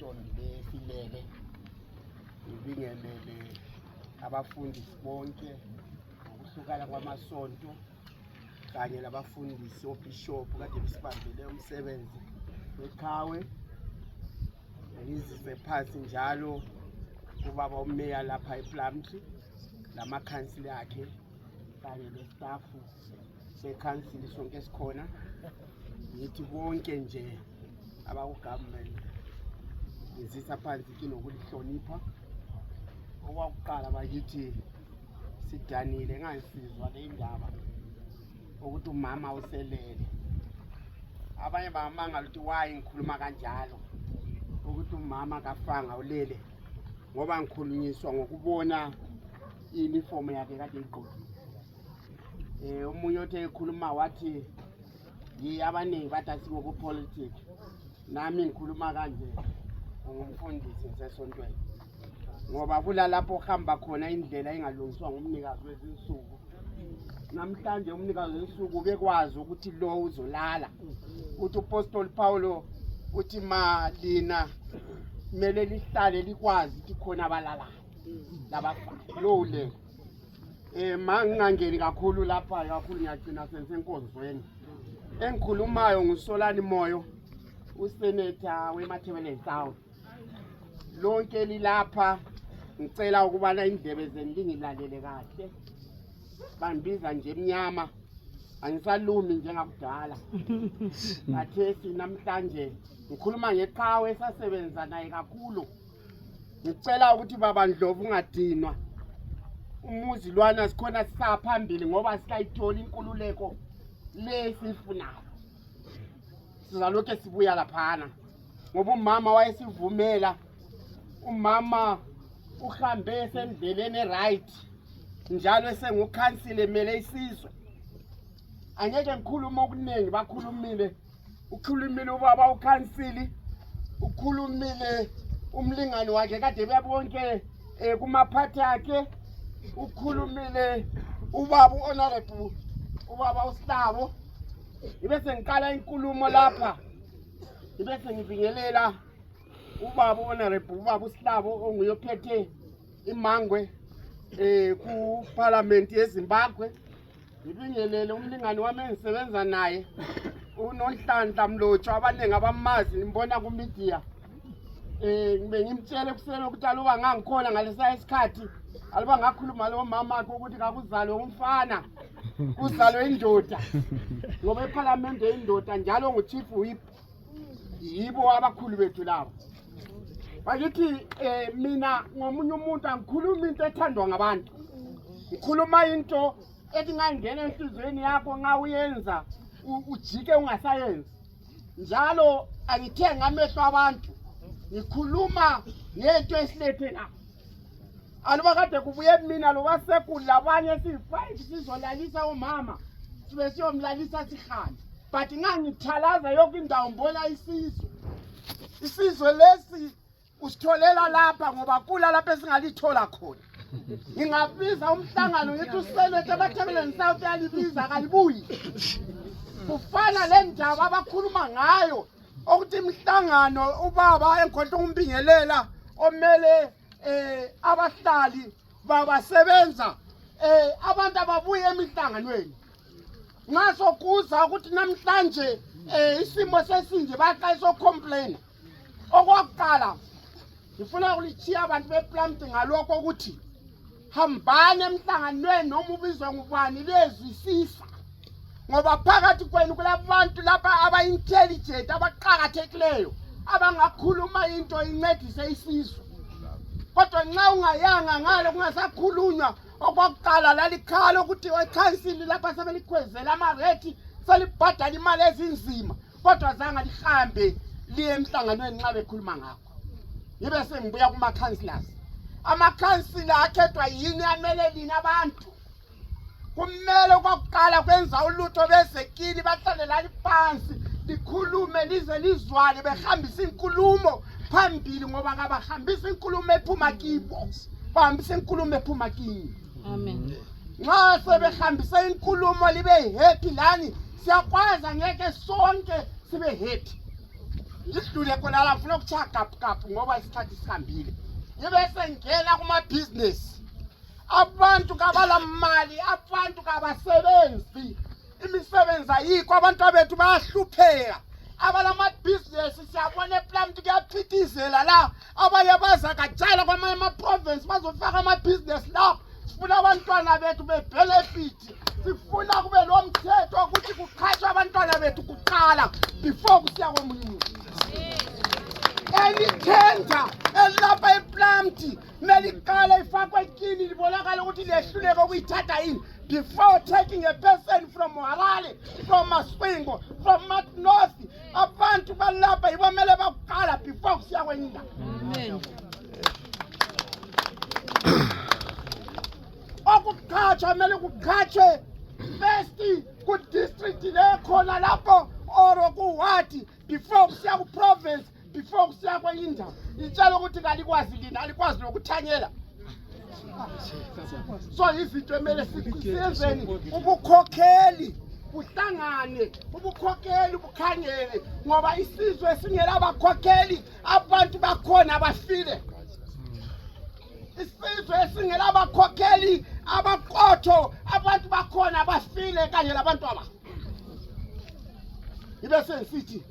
intombi lefilele ibingelele abafundisi bonke ngokuhlukana kwamasonto kanye labafundisi obishop kade besibambele umsebenzi eKhawe. Ngizise phansi njalo ubaba umeya lapha ePlumtree lamakhansili akhe kanye nestaff sekhansili sonke esikhona. Ngithi bonke nje abakugovernment ngizisa phansi kinokulihlonipha. Okwakuqala bakithi sidanile ngasizwa le ndaba ukuthi umama uselele. Abanye bamanga ukuthi why ngikhuluma kanjalo ukuthi umama kafanga ulele, ngoba ngikhulunyiswa ngokubona uniform yakhe kade igqokile. Umunye othe ekhuluma wathi abaningi bathi asiko politics, nami ngikhuluma kanje ngumfundisi ngisesontweni, ngoba kula lapho ohamba khona indlela engalungiswa ngumnikazi wezinsuku. Namhlanje umnikazi wezinsuku bekwazi ukuthi lo uzolala, uthi uPostoli Paulo uthi malina kumele lihlale likwazi ukuthi khona abalala labafa lo le. Mangingangeni kakhulu lapha kakhulu ngiyagcina sensenkonzweni. Engikhulumayo nguSolani Moyo, usenator weMathebeleni South. Lonke lilapha ngicela ukubana indlebe zenu lingilalele kahle. Bangibiza nje emnyama, angisalumi njengakudala. Ngathesi namhlanje ngikhuluma ngeKhawe esasebenza naye kakhulu. Ngicela ukuthi baba Ndlovu ungadinwa. Umuzi lwana sikhona sisaphambili ngoba sikayithola inkululeko lesifunayo. Sizalokho sibuya laphana ngoba umama wayesivumela. Umama uhambe esendleleni right njalo esengukhansile emele isizwe. Angeke ngikhuluma okuningi, bakhulumile. Ukhulumile ubaba ukhansili, ukhulumile umlingani wakhe kade bebonke kumaphathi akhe, ukhulumile ubaba honorable ubaba uSihlabo. Ibese ngiqala inkulumo lapha, ibese ngibingelela ubaba honorable ubaba uSihlabo onguye ophethe imangwe ku parliament yeZimbabwe. Ngibingelele umlingani wami engisebenza naye uNonhlanhla Mlotsho, abaningi abamazi nimbona ku media. Ngibe ngimtshele kusele ukuthi aluba ngangikhona ngalesa isikhathi aluba ngakhuluma lo mama wakhe ukuthi kakuzalwe umfana kuzalwe indoda, ngoba eParliament indoda njalo nguChief Whip yibo abakhulu bethu labo. Bakithi mina ngomunye umuntu angikhuluma into ethandwa ngabantu, ngikhuluma into ethi ngangena enhlizweni yakho nxa uyenza ujike ungasayenzi. Njalo angithe ngamehlo abantu, ngikhuluma ngento esilethe la. Aluba kade kubuye mina lo wasekulu labanye si5 sizolalisa umama sibe siyomlalisa sikhali, but ngangithalaza yonke indawo ngibona isizwe lesi usitholela lapha ngoba kula lapha esingalithola khona. Ngingabiza umhlangano ngithi uSenator eMathebeleni South yalibiza kalibuyi. Kufana le ndaba abakhuluma ngayo ukuthi imhlangano ubaba enkonto umbingelela omele abahlali babasebenza abantu ababuye emihlanganweni. Ngaso kuza ukuthi namhlanje isimo sesinje baqayiso complain. Okwakuqala ngifuna ukulichiya abantu bePlumtree ngalokho ukuthi hambane emhlanganweni noma ubizwe ngubani lezwisisa, ngoba phakathi kwenu kulabantu lapha aba-intelligent abaqakathekileyo abangakhuluma into incedise isizwe. Kodwa nxa ungayanga ngalo kungasakhulunywa okwakuqala lalikhala ukuthi ekhansili lapha sebelikhwezela amarethi selibhadala imali ezinzima, kodwa zanga lihambe liye emhlanganweni nxa bekhuluma ngakho. Ngibe sengibuya kuma-councillors. Amakhansila akhethwa yini amele lina abantu. Kumele okwakuqala kwenza ulutho bezekili bahlale lali phansi likhulume lize lizwane behambisa inkulumo phambili, ngoba ngabahambisa inkulumo ephuma kibo bahambisa inkulumo ephuma kini. Amen. Nxa sebehambisa inkulumo libe happy lani siyakwazi, ngeke sonke sibe happy. ngidlule khona la ngifuna ukuchaya gaphu ngoba isikhathi sihambile. Ngibe sengena kuma-business. Abantu kabalamali, abantu kabasebenzi. Imisebenzi ayikho, abantu bethu bayahlupheka. Abalamabhizinesi siyabona ePlumty kuyaphithizela la. Abanye baza katshala kwamanye ama-province bazofaka amabhizinesi la. Sifuna abantwana bethu be-benefit. Sifuna kube lo mthetho ukuthi kuqhatshwe abantwana bethu kuqala before kusiya komunye umuntu. Tender elapha ePlumty meliqala ifakwe ekini libonakala ukuthi lehluleka ukuyithatha yini before taking a person from Harare, from Masvingo, from North. Abantu balapha ibomele bakuqala before kusiya kwenye indawo. Amen. Okuqhatshwa mele kuqhatshwe first ku district lekhona lapho or ku-ward before kusiya ku-province, before kusiya kwenye indawo. Itshela ukuthi kalikwazi lina, alikwazi nokuthanyela. So izinto emele siyenzeni ubukhokheli buhlangane, ubukhokheli bukhangele ngoba isizwe singela abakhokheli abantu bakhona abafile. Isizwe singela abakhokheli abaqotho abantu bakhona abafile kanye labantu aba. Ibe sengisithi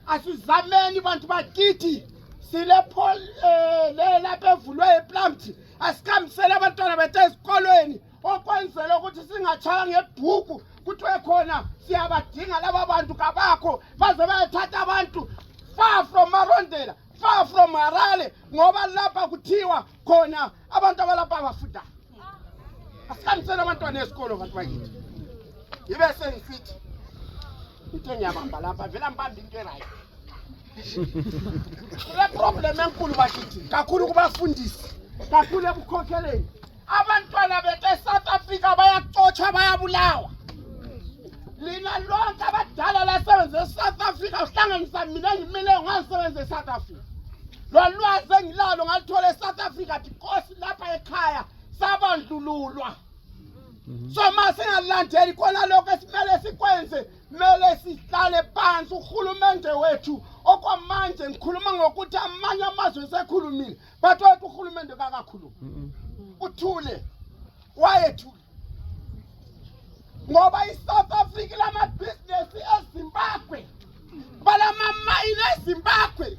asizameni bantu bakithi sile lapha evulwe ePlumty asikhambisele abantwana bethu ezikolweni okwenzela ukuthi singatshaya ngebhuku kuthiwe khona siyabadinga laba bantu kabakho baze bayathatha abantu far from Marondela, far from Harare ngoba lapha kuthiwa khona abantu abalapha abafunda. Asikhambisele abantwana esikolo bantu bakithi. Ibe sengisithi into ngiyabamba lapha vela mbambi into erayi. Le problem enkulu bakithi kakhulu kubafundisi, kakhulu ebukhokheleni. Abantwana bethu eSouth Africa bayaxotshwa bayabulawa. Lina lonke abadala lasebenza eSouth Africa uhlanganisa mina ngimile ngisebenza eSouth Africa. Lo lwazi engilalo ngalithola eSouth Africa because lapha ekhaya sabandlululwa. So masingalandeli khona lokho esimele sikwenze, mele sihlale phansi uhulumende wethu okwamanje ngikhuluma ngokuthi amanye amazwe sekhulumile but wethu uhulumende kakakhuluma. Uthule wayethule ngoba iSouth Africa lamabhizinesi eZimbabwe balamamine eZimbabwe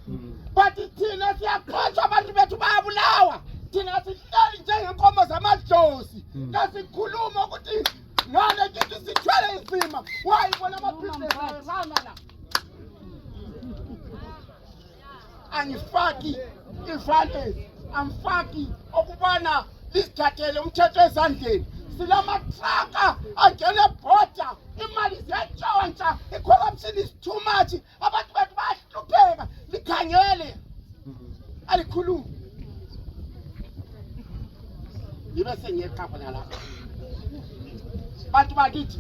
but thina siyaqotshwa abantu bethu bayabulawa. Thina sihleli njengenkomo zamadlozi kasikhuluma ukuthi ngale kithi sithwele inzima wayibona amabhizinesi ayezana la. Angifaki ivalence, amfaki okubana lisithathele umthetho ezandleni. Silamatraka angene border, imali ziyatshontsha, i-corruption is too much, abantu bethu bayahlupheka. Likhangele alikhuluma. Yibe sengiyeqa khona lapha bantu bakithi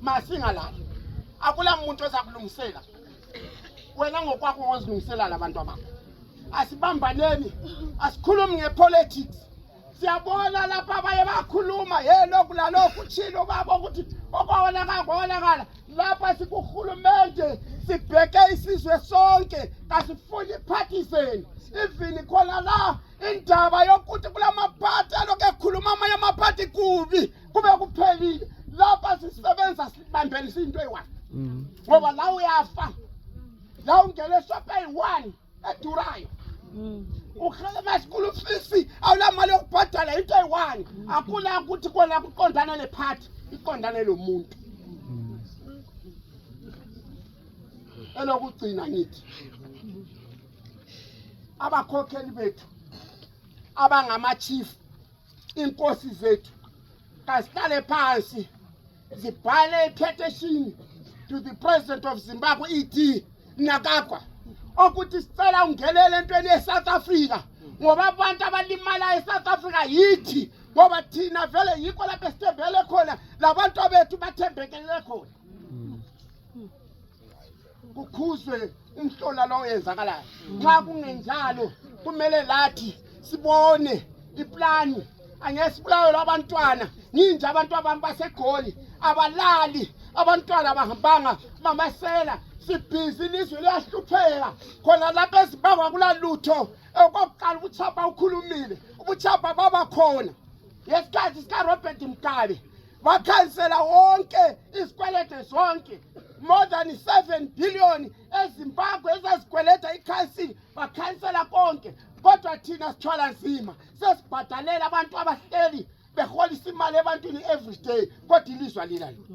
masingalali, akula muntu ozakulungisela wena ngokwakho ngozilungisela labantu abakho. Asibambaneni, asikhulumi ngepolitics. Siyabona lapha abaye bakhuluma lokhu lalokhu utshilo babo ukuthi okwabonakala lapha sikuhulumende sibheke isizwe sonke kasifuni partisan. Even khona la indaba yokuthi kulamaphathi alokhu ekhuluma amanye amaphathi kubi kube kuphelile. Lapha sisebenza sibambele into eyi-1 ngoba la uyafa, la ungene eshophu eyi-1 edurayo. Ukhuluma school fees awula mali yokubhadala into eyi-1. Akula ukuthi kona kuqondana lephathi, iqondane lo muntu. Elokugcina ngithi abakhokheli bethu abangama-chief, inkosi zethu kasihlale phansi zibhale i-petition to the president of Zimbabwe ED Nakagwa ukuthi sicela ungenele entweni eSouth Africa ngoba abantu abalimala eSouth Africa yithi ngoba thina vele yikho lapho esithembele khona labantu bethu bathembekele khona. Kukhuzwe umhlola lo oyenzakalayo. Nxa kungenjalo kumele lathi sibone iplani. Angeke sibulawe labantwana ninje abantu abami baseGoli abalali, abantwana bahambanga mamasela sibhizi ilizwe liyahlupheka khona lapha eZimbabwe kulalutho okokuqala ubuchapha ukhulumile ubuchapha baba khona yesikhathi sika Robert Mugabe bakhansela wonke isikwelede zonke more than 7 billion eZimbabwe ezazikweleda ikhansili bakhansela konke kodwa thina sithwala nzima sesibhadalela abantu abahleli beholisa imali ebantwini every day kodwa ilizwe lila lutho.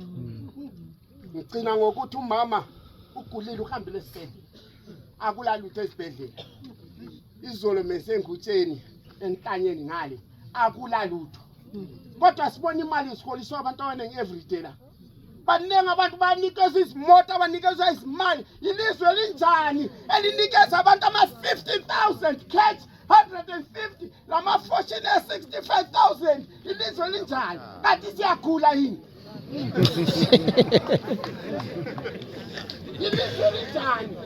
Ngicina ngokuthi umama ugulile uhambile esibhedlela akulalutho esibhedlela izolo mesengutsheni enkanyeni ngale akulalutho kodwa sibona imali isiholiswa abantu abaningi every day la baningi abantu banikeza izimoto abanikeza izimali ilizwe linjani elinikeza abantu ama-15,000 cash 150 lama fortune 65,000 ilizwe linjani kanti siyagula yini ilizwe linjani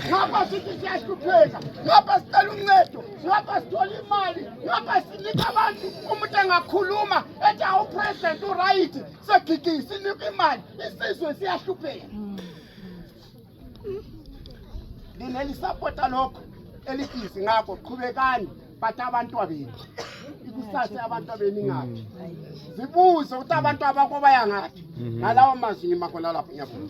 ngapha sithi siyahlupheka ngapha sicela uncedo ngapha sithola imali ngapha sinika abantu umuntu engakhuluma ethi awupresident uright segigisi sinika imali isizwe siyahlupheka linelisapota lokho elibhizi ngakho qhubekani but abantu abenu ikusasa abantu abenu ngaphi zibuze ukuthi abantu abakho baya ngaphi ngalawo mazwi ngimakhona lapho ngiyabona